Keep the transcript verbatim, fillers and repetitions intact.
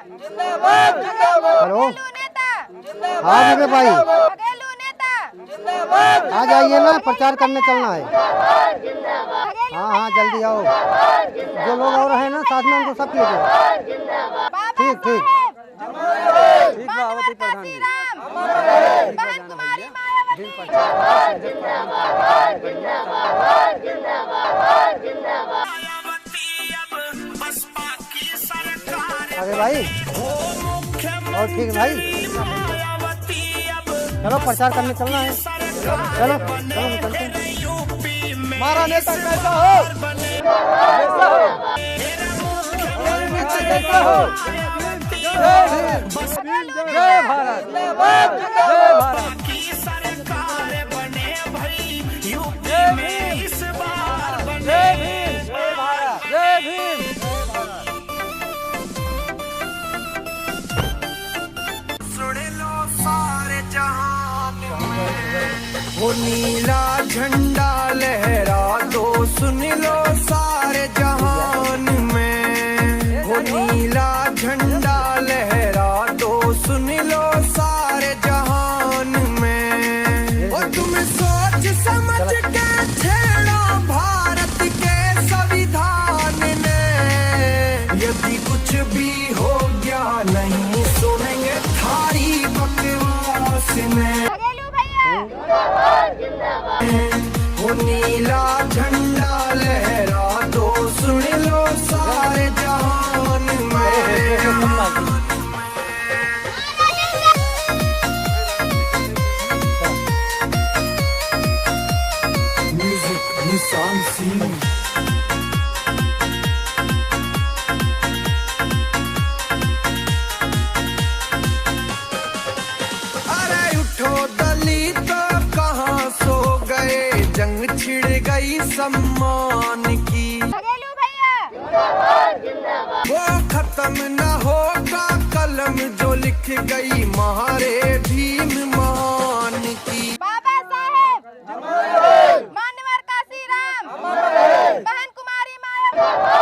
हेलो। घरेलू नेता। हाँ, विवेक भाई। घरेलू नेता। आ जाइए ना, प्रचार करने चलना है। घरेलू हाँ, हाँ, नेता। जल्दी आओ। जो लोग और हैं ना साथ में, उनको सब लेके आओ। बाबा ठीक, ठीक। साहेब। ठीक बा, आवत ही प्रधान जी। बहन कुमारी मायावती। अरे भाई, और ठीक भाई, चलो प्रचार करने चलना है। चलो, चलो, चलते हैं। हमारा नेता कैसा हो? कैसा हो? हमारा नेता कैसा हो? जय भीम। जय भारत। जय भारत। जय भीम। जय भीम। जय भीम। सुन लो सारे जहान में, वो नीला झंडा लहरा दो, सुन लो सारे जहान में, वो नीला झंडा लहरा दो, सुन लो सारे जहान में। वो तुम सोच समझ के छेड़ो भारत के संविधान ने, यदि कुछ भी हो गया नहीं सुनेंगे थारी बकवास में। घरेलू भैया। वो नीला झंडा लहरा दो, सुन लो सारे जहान में। Music निशान सिंह। अरे उठो दलित, कहाँ सो गए, जंग छिड़ गई सम्मान की। घरेलू भैया। वो खत्म न होगा कलम जो लिख गई म्हारे भीम महान की। बाबा साहेब। मान्यवर काशीराम। बहन कुमारी माया।